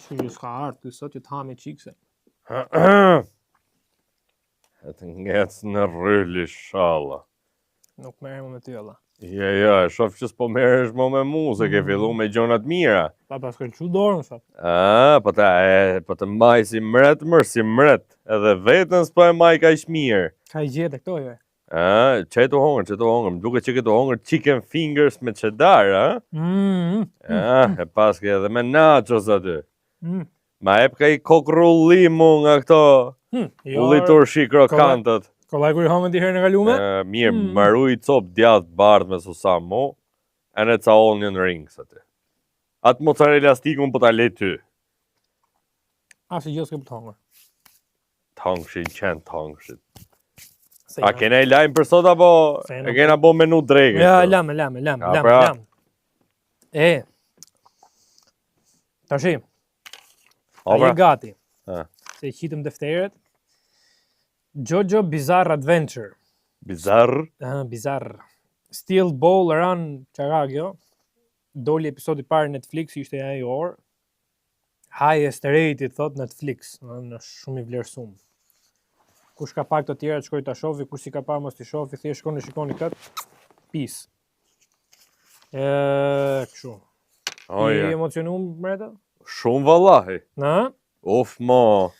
Kështu që s'ka ardhur ky sot që të hami çikse. E të ngec në rryl ishalla. Nuk merrem me ty alla. Jo, jo, e shof që s'po merresh mo me mu, se ke fillu me gjonat mira. Pa pas kërqu dorën sot. A, po ta, e, po të maj si mret, mër, si mret. Edhe vetën s'po e maj kaq mirë. Ka i gjete këto, jo. A, që e të hongër, që të hongër, më duket që ke të hongër chicken fingers me cheddar, a? Mm, A, e paske edhe me nachos aty. mm. Ma ep ka i kokrulli mu nga këto Mm. Jo, ulli turshi krokantët. Kollaj kur i hongën ti herën e kalume? E, mirë, Mm. më ruj cop djath bardh me susam mu, ene ca onion rings aty. Atë mozzarella stickun po ta lej ty. Asë gjë s'ke për të hongër. Të hongëshin, qenë të hongëshin. Se A jam. kena i lajmë për sot apo Se e jena kena bo menu dreke? Ja, këtu? lam, lam, lam, Ja, lam, pra. lam. E. Tashi, O, a je pra. gati. Ha. Se i qitëm defteret. Jojo Bizarre Adventure. Bizarr. Ah, bizarre. Steel Ball Run, çka kjo? Doli episodi i parë në Netflix, ishte ai orë. Highest rated thot Netflix, domethënë është shumë i vlerësuar. Kush ka pa këto tjera të shkoj ta shohi, kush si ka pa mos t'i shohi, thjesht shkoni shikoni kët. Peace. Ë, kështu. O, I je. emocionuar mreta? Shumë vallahi. Na? Uf, mo.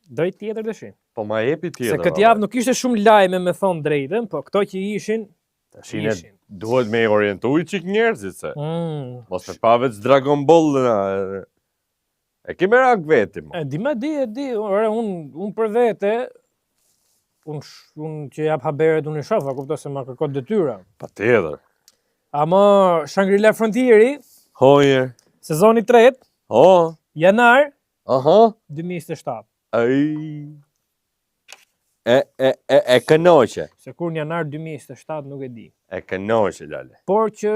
Doj tjetër tash. Po ma jepi tjetër. Se këtë javë nuk ishte shumë lajme me thon drejtën, po këto që ishin, Tash ne ishin. duhet me i orientu i çik njerëzit se. Mm. Mos me pa veç Dragon Ball na. e- E ke merak veti mo. E di më di, e di, ore un un për vete un un që jap haberet unë i shoh, a kupto se ma kërkot detyra. Patjetër. Ama Shangri-La Frontieri, Hoje. sezoni 3, Ho. janar Aha. 2027. Ai. E e e e kënoqe. Se kur në janar 2027 nuk e di. E kënoqe lale. Por që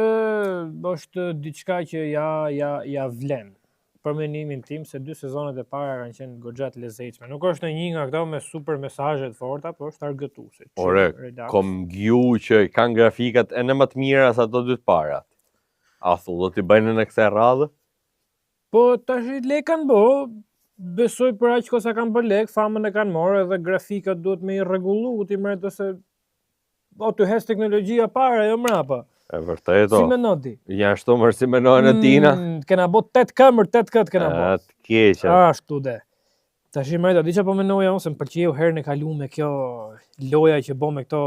është diçka që ja ja ja vlen. Për mendimin tim se dy sezonet e para kanë qenë goxha të lezetshme. Nuk është një nga këto me super mesazhe të forta, por është argëtuese. Chill, Ore, relax. Kom gju që kanë grafikat ene më të mira se ato dy të parat. A thu do t'i bëjnë në kësaj radhë? Po tash i lek kanë bo, besoj për aq kohë sa kanë bërë lek, famën e kanë marrë edhe grafikat duhet me i rregullu, ti merr ose po të hes teknologjia para, jo mrapa. E vërtetë. Si o. mendon ti? Janë shtu mërë si menojnë e tina. Mm, kena bo 8 këmër, 8 kët kena bo. A, të keqe. Ashtu de. Tash i mreta, di çfarë po mendoja unë se më pëlqeu herën e kaluar me kjo loja që bë me këto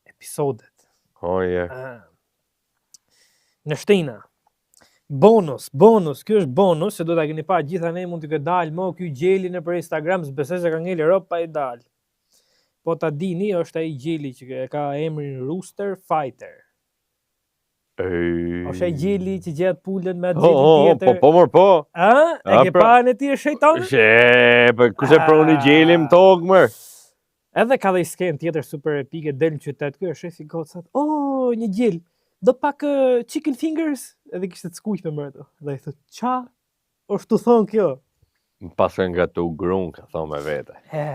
episodet. Hoje. Ah. Në shtina. Bonus, bonus, ky është bonus, se do ta keni pa gjitha ne mund të ketë dalë mo ky gjeli në për Instagram, s'besoj se ka ngeli rob pa i dalë. Po ta dini, është ai gjeli që e ka emrin Rooster Fighter. Ej. Është ai gjeli që gjet pulën me atë Ho, gjelin ho, ho, tjetër. po, po, mor, po. A, e A, ke pra. pa në ti e shejtanin? She, po kush e proni gjelin në tokë, mër? Edhe ka dhe i skenë tjetër super epike, del në qytet, ky është shefi gocat. Oh, një gjel. Do pak uh, chicken fingers, edhe kishte të skuqme më ato. Dhe i thot, "Ça? Është tu thon kjo?" Më pasën nga të grun, ka thonë me vete. He.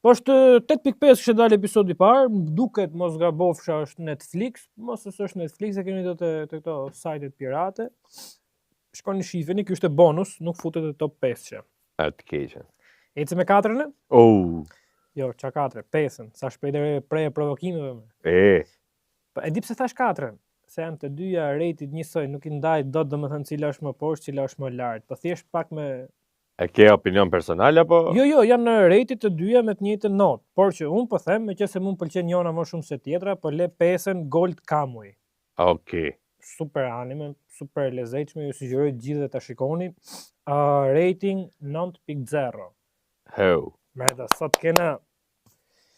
Po është 8.5 kishte dalë episodi i parë, më duket mos gabofsha është Netflix, mos ose është Netflix, e keni do të të këto sajtet pirate. Shkoni shifeni, ky është bonus, nuk futet te top 5-shja. A të keqen. Ecë me katrën? Oh, Jo, qa katre, pesën, sa shpejt e pre e provokimeve. më. e, Po e di pse thash katrën, se janë të dyja rated njësoj, nuk i ndaj dot domethënë cila është më poshtë, cila është më lart. Po thjesht pak me e ke opinion personal apo? Jo, jo, janë në rated të dyja me të njëjtën notë, por që unë po them, meqense mua më pëlqen njëra më shumë se tjetra, po le pesën Gold Kamui. Okej. Super anime, super e lezetshme, ju sugjeroj të gjithëve ta shikoni. Uh, rating 9.0. Heu. Merda, sot kena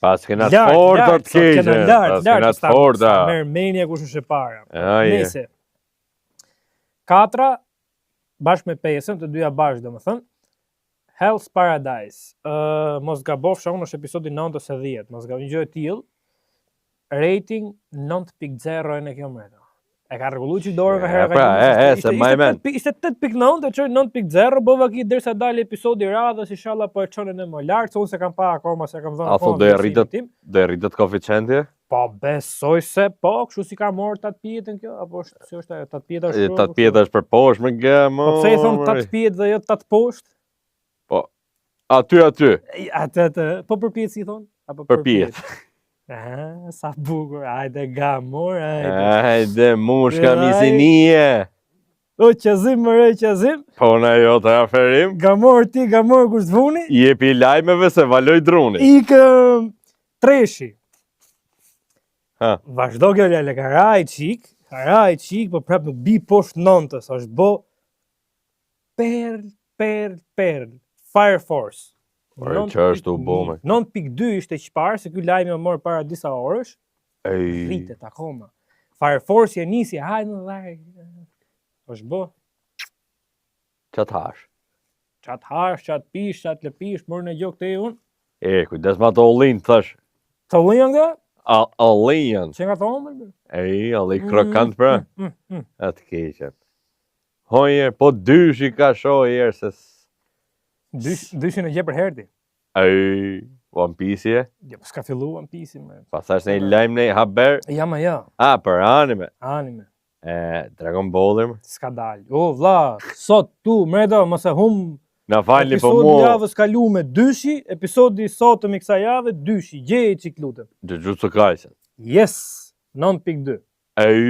Pas kena të lart, forta lart, të sot kena keqen. lart, Pas lart, kena të s'ta- forta. s'ta Merr menja kush është e para. Aje. Nëse katra bashkë me pesën, të dyja bashkë domethënë, Hell's Paradise. Ë mos gabofsha unë është episodi 9 ose 10, mos gaboj një gjë e tillë. Rating 9.0 e në kjo mreta. E ka rregulluar që dorën ka herë E, pra, e, e, se maj men. Ishte 8.9, e çoi 9.0, bova ki derisa dali episodi i radhës, inshallah po e çonin në më lart, se unë se kam pa akoma, se kam dhënë A, akoma thu, do e vlerësimin rritet? tim. Do e rritet koeficienti? Po besoj se po, kështu si ka marrë tatëpjetën kjo, apo është si është ajo tatëpjeta është kështu? Tatëpjeta është për poshtë me gë, Po pse i thon tatëpjetë dhe jo tatëposhtë? Po aty aty. Atë atë, po përpjetë si i thon? Apo përpjetë. Ah, sa bukur, hajde gamor, hajde. Hajde, mushka misinije. O, Qazim, mëre, Qazim. Po, në jo të aferim. Gamor ti, gamor, kush të vuni? Jepi lajmeve se valoj druni. Ikëm, treshi. Ha. Vazhdo kjo lele, ka ra i çik, ka ra i çik, po prap nuk bi poshtë nëntës, është bo perl, perl, perl, Fire Force. Por që është u bo me. 9.2 ishte qëparë, se ky lajmi u mor para disa orësh. Ej. Rritet akoma. Fire Force e nisi, hajde më vaj. Është bo. Ça të hash? Ça të hash, ça të pish, ça të lëpish, mërë në gjokë të unë. E, kujdes me ato ullinj, të thash. Të ullinj janë nga? A, ullinj janë. Që nga të omël? Ej, ullinj krokant pra. Mm, mm, mm. Atë keqen. Hoje, po dyshi ka shoh se... Dysh, dyshin e gje për herë ti. Ej, One Piece je? Jo, po s'ka fillu One Piece më. Pa thash në lajm në haber? Ja, ma ja. A, për anime. Anime. E, Dragon Ball më? S'ka dalë. O, vlla, sot tu, mredo, mos e hum Na falni po mua. Episodi javës kalume dyshi, episodi i sotëm i kësaj jave dyshi. Gjeje çik lutem. Jujutsu Kaisen. Yes, 9.2. Ej.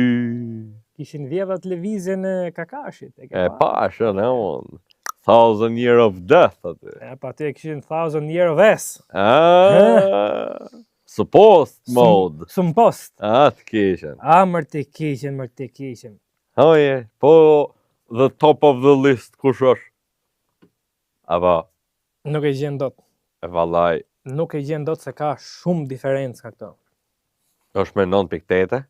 Kishin vjedh atë lëvizjen e Kakashit, e ke E pa? pashë, ne unë. Thousand Year of Death aty. E pa aty e kishin Thousand Year of Ass. Ah, Suppost mode. Suppost. A, të keqen. A, mër të keqen, mër të keqen. Hoje, po the top of the list kush është? Apo, Nuk e gjen dot. e vallaj, Nuk e gjen dot se ka shumë diferencë nga këto. është me 9.8,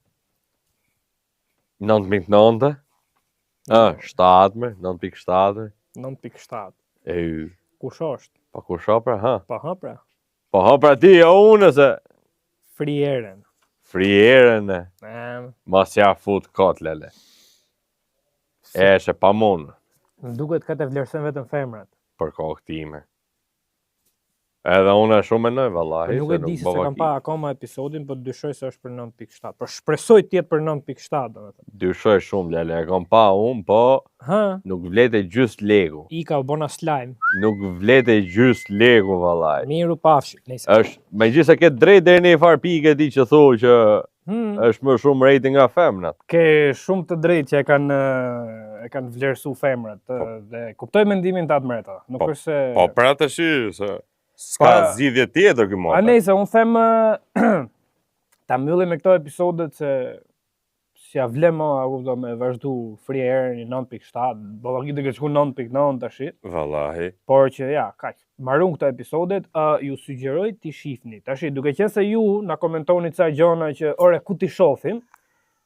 9.9, a, 7 me, 9.7, 9.7. e, Kush është? po kush o pra, ha? Po ha pra. Po ha pra ti, jo unë se, Frieren. Frieren, e, Ëm, mos ja fut kot, lele. E, është e pamundur, Më duket këtë e vlerësojnë vetëm femrat. për kokë time. Edhe unë e shumë mendoj, vallahi, Po nuk e di se s'e kam pa akoma episodin, po dyshoj se është për 9.7. Po shpresoj të jetë për 9.7, domethënë. Dyshoj shumë, lele, e kam pa unë, po Ha, nuk vlete gjys leku. Ika u bona slime. Nuk vlete gjys leku, vallahi. Miru pafshi. Nëse. Është, megjithëse ke drejt deri në një farë pike ti që thu që Hmm. është më shumë rating nga femrat. Ke shumë të drejtë që e kanë e kanë vlerësu femrat po. dhe kuptoj mendimin tat mreta. Nuk po, është se Po pra tash se s'ka pa, zgjidhje tjetër ky A nejse, unë them ta mbyllim me këto episodet se s'ja vlen më, a kupton, me vazhdu Frieren një 9.7, ballaki të shku 9.9 tash. Vallahi. Por që ja, kaq. Marun këto episodet, uh, ju sugjeroj t'i shihni. Tash, duke qenë se ju na komentoni ca gjona që ore ku t'i shohim,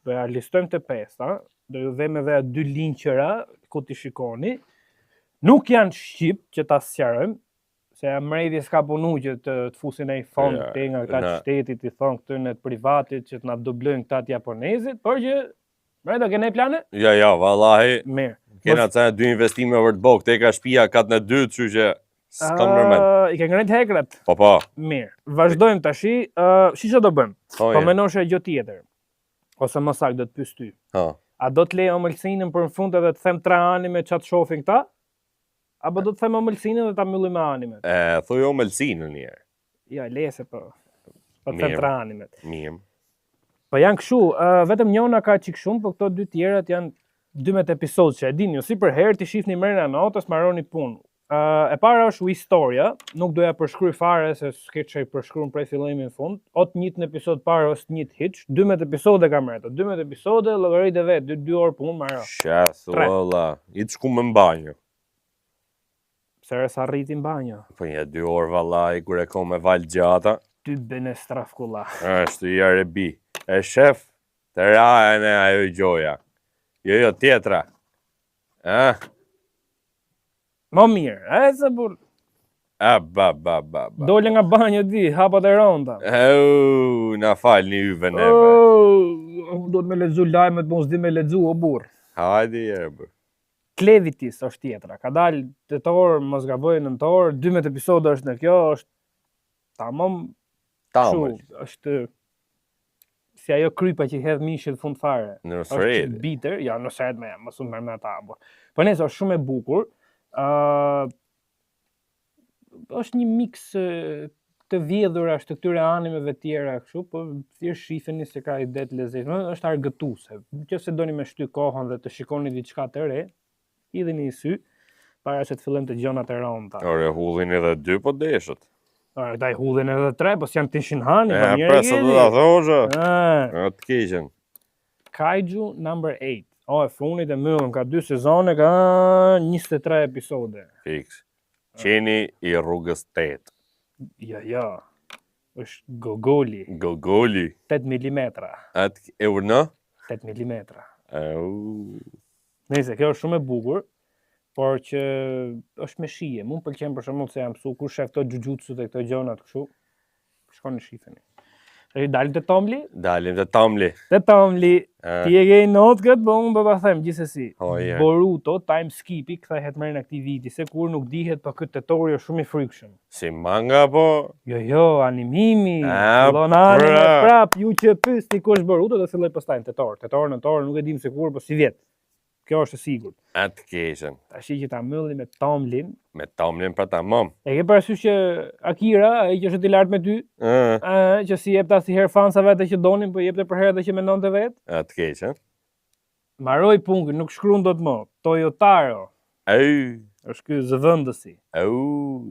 do ja listojmë të pesta, do ju vëmë edhe dy linqera ku t'i shikoni. Nuk janë shqip që ta sqarojmë, se ja mredi s'ka punu që të, të fusin ai fond ja, te nga këta të shtetit, i thonë këtyre të privatit që të na dublojnë këta të japonezit, por që mredi ke ne plane? Ja, ja, vallahi. Mirë. Kena ca dy investime për të bërë, te ka shtëpia katën e dytë, kështu që s'kam ndërmend. I ke ngritur hekrat. Po po. Mirë. Vazhdojmë tashi, ë, uh, si ç'do bëjmë? Po, po mendosha gjë tjetër. Ose më saktë do të pyes ty. Ha. A do të lej ëmbëlsinën për në fund edhe të them tre anime ça të shohin këta? Apo do të them ëmbëlsinën dhe ta mbyllim me animet? E, thuj ëmbëlsinën një herë. Ja, le se po. Po të them tre animet. Mirë. Po janë kështu, uh, vetëm njëna ka çik shumë, po këto dy tjerat janë 12 episode që e dini, ju si për herë t'i shihni mrena natës, maroni punë. Uh, e para është Wistoria, nuk doja përshkruaj fare se s'ke ç'i përshkruan prej fillimi në fund. O të njëjtën episod parë ose të njëjtë hiç, 12 episode ka mreta, 12 episode, llogarit e vet, 2 2 orë punë maro. Qa thua i të shku më në banjo. Pse re sa rriti në banjo? Po një dy orë vallai kur e kom me valë gjata. Ty bëne strafkulla. Është i arebi. E shef të ra e ne ajo gjoja. Jo, jo, tjetra. Eh? Më mirë, e se burr. A, ba, ba, ba, ba. Dole nga banjo di, hapat e rënda. Eu, na falni yve neve. Oh, do të me lexu lajmet, po s'di me lexu o burr. Hajde jerë, burr. Klevitis është tjetra. Ka dalë tetor, mos gaboj nëntor, 12 episode është në kjo, është tamam Tamam. Kështu, është. si ajo krypa që i hedh mishit në fund fare. Në Është Nusreti. bitter, ja, Nusret me, mos u merr me ata. Po, po nëse është shumë e bukur, ë është një miks ë, të vjedhurash të këtyre animeve tjera kështu, po thjesht shifeni se ka ide të lezetshme, është argëtuese. Nëse doni me shty kohën dhe të shikoni diçka të re, hidheni një sy para se të fillojmë të gjonat e rënda. Ore, hudhin edhe dy po deshët. Ore, këta i hudhin edhe tre, po s'janë të Shinhani, E, po mirë pra, sa do ta thosha. Ë, E, të keqen. Kaiju number 8. O, e funit e mbyllëm, ka dy sezone, ka 23 episode. Fiks. Qeni i rrugës 8. Jo, jo. Është Gogoli, Gogoli. 8 mm. Atë e urna? 8 mm. Au. Nëse kjo është shumë e bukur, por që është me shije. Mu më pëlqen për shembull se jam mësu kur shef këto jujutsu dhe këto gjonat kështu, shkoni shifeni. Tash dalim te Tomli, Dalim te Tomli. te Tomli. E, Ti e ke not këtë, po unë do ta them gjithsesi. O, je. Boruto time skipi kthehet mrena këtij viti, se kur nuk dihet, po ky tetori është shumë i frikshëm. Si manga po? Jo, jo, animimi, A, fillon anime pra. prap, ju që pyesni ku është Boruto, do filloj pastaj në tetor, tetor, nëntor, nuk e dim se kur, po si vjet. Kjo është e sigurt. Atë keqen. Tash që ta mbyllim me Tomlin. Me Tomlin pra tamam. E ke parasysh që Akira, ai që është i lartë me ty, Ë, ë, që si jepte asnjëherë fansave atë që donin, po jepte për herë atë që mendonte vet. atë keqen. Maroi punkën, nuk shkruan dot më. Toyotaro Au, është ky zëvendësi. au,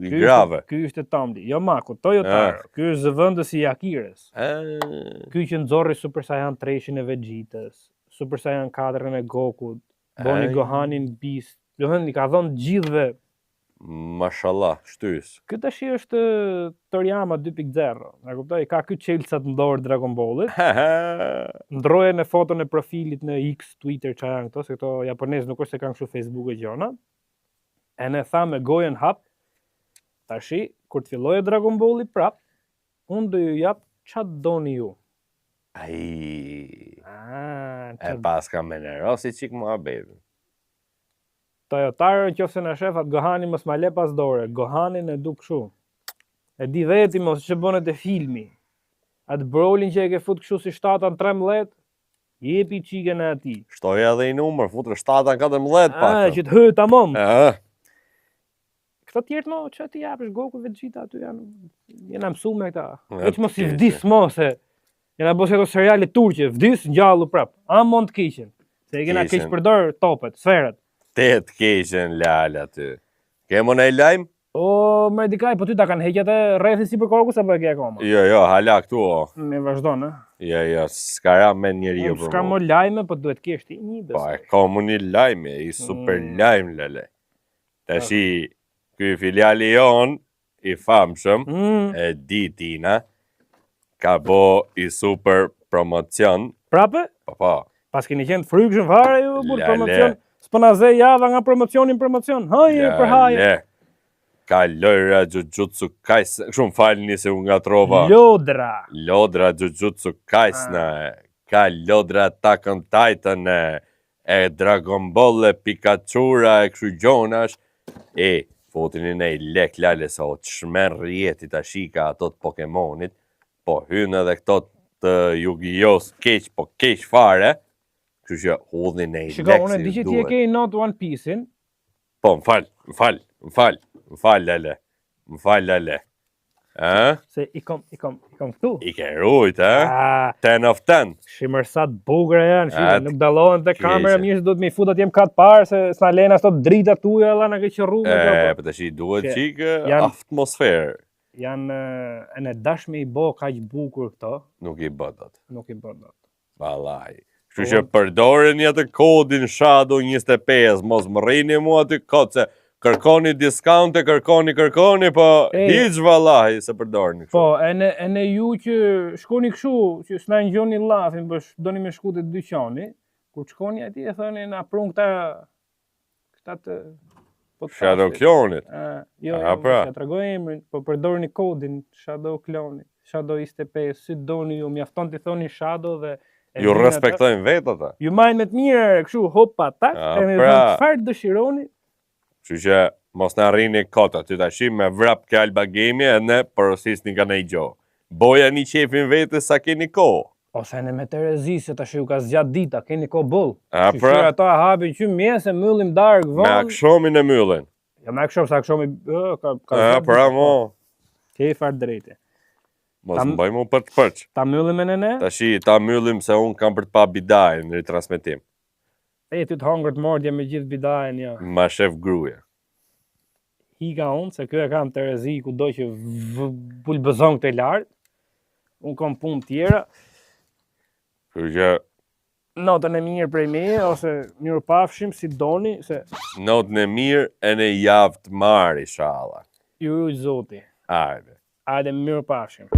i Ky ishte- grave. Ky ishte Tomli, jo Maku, Toyotaro. Ky është zëvendësi i Akirës. Ë, Ky që nxorri Super Saiyan 3-shin e Vegitës, Super Saiyan 4-ën e Gokut, boni Ai. Gohanin Beast. Do të thënë i ka dhënë të gjithëve. Mashallah, shtys. Ky tash është Toriyama 2.0. E kuptoj, ka ky çelësat në dorë Dragon Ballit. Ndroje në foton e profilit në X, Twitter, çfarë janë këto, se këto japonezë nuk është se kanë kështu Facebook e gjona. E ne tha me gojën hap, tashi, kur të fillojë Dragon Balli prap, unë do ju jap ça të doni ju. Ai, Ah, e ça paska me nerosi qik muhabetin. Toyotaro në qoftë se na shef atë Gohani mos ma le pas dore. Gohanin e du kështu. E di veti mos që bënet e filmi. Atë Brolin që e ke fut kështu si 7 në 13, jepi çikën e atij. Shtoja edhe i numër, futë 7 në 14 Ah, pak. që të hyj tamam. Ë, Këta tjerët mo, që ti japësh Goku Vegeta aty janë jena mësu me këta. Ja, Veç mos i të keqe. vdis mo se jena bërë si ato seriale turqe, vdis ngjallu prap. Amon të keqen. Se e kena Keqen. keq përdor topet, sferat. te të keqen lal aty. Ke më nej lajm? O, më dikaj, po ty ta kanë heqë atë rrethin si për korkus apo e ke akoma? Jo, jo, hala këtu o. Me vazhdon, ë. Jo, jo, s'ka ra me njeri jo Unë për s'ka mua. më lajme, po duhet kesh ti një Po, e besoj. ka mu një lajm, e, i super Mm. lajm, lale. Tashi, ky filiali jon, i famshëm, Mm, e di tina, ka bo i super promocion, Prapë, po po, pas keni qenë të frikshëm fare ju, burr Lale. promocion. S'po na zë java nga promocioni në promocion. Haje për haje. lale, ka lojra Jujutsu Kaisen, shumë falni se u ngatrova. Lodra. Lodra Jujutsu Kaisen, Ah. ka Lodra Attack on Titan, e, e Dragon Ball, e Pikachu-ra, e kështu gjonash. E, futini në i lek lale se o të shmen rrjeti ta shika ato të Pokemonit, po hynë edhe këto të Yu-Gi-Oh! keq, po keq fare, kështu që hudhni në i Shiko, lek unë e si di që ti e duhet. ke i not One Piece-in. Po, më fal, më fal, më fal, më fal, lale, më fal, lale. Ë? Se i kom, i kom, i kom këtu. I ke rujt, ë? Ah, 10 of 10. shimërsat bukura janë, shiko, A, nuk dallohen te kamera, keqe. mirë se duhet me i fut atje në kat parë se s'na lënë ato drita tuaja valla na ke qërru me E, këto. po. po tash i duhet Që çik e, janë- atmosferë. Janë e, ne dash me i bo kaq bukur këto, Nuk i bë dot. nuk i bën dot. Vallai. Kështu Po, që përdoreni atë kodin Shadow 25, mos më rrini mua aty kot se kërkoni discount e kërkoni kërkoni, po E. hiç vallahi se përdorni kështu. Po, e ne, e ne ju që shkoni kështu, që s'na ngjoni llafin, po sh- doni me shku te dyqani, kur shkoni atje e thoni na prun këta këta të podcastit. Shadow Clone-it. A, jo, A, jo, pra. mos ja tregoj emrin, po përdorni kodin Shadow Clone, Shadow 25, si doni ju, mjafton t'i thoni Shadow dhe e Ju vinë ata. respektojnë vetë ata. Ju marrin me të mirë, kështu hopa tak, A, e me pra. thonë çfarë dëshironi, Kështu që mos na rrini kot aty tash me vrap ke Alba Game e ne porosisni nga ndonjë gjë. Boja një qefin vetes sa keni kohë. Ose ne me Terezi, se tash ju ka zgjat dita, keni kohë boll. A Që pra, ata hapin që mjes e mbyllim darkë me vonë. akshomin e mbyllin. Jo me akshom, se akshomi ë, ka ka A zgjat pra dita, mo, po. Ke i farë drejte. mos Ta- më bëj mu për të përç. Ta mbyllim me nene? Tashi ta mbyllim se unë kam për të pa bidajin në ritransmetim. E ty të hongër të mordje me gjithë bidajin, jo. Ma shef gruaja. Hika unë, se kjo e kam Terezi, kudo që v- bulbëzon këtë lartë. Unë kam punë tjera. Kështu që Notën e mirë prej meje, ose mirë pafshim, si doni, se notën e mirë e në javë të marë, inshallah. ju ju zoti. Ajde. Ajde mirë pafshim.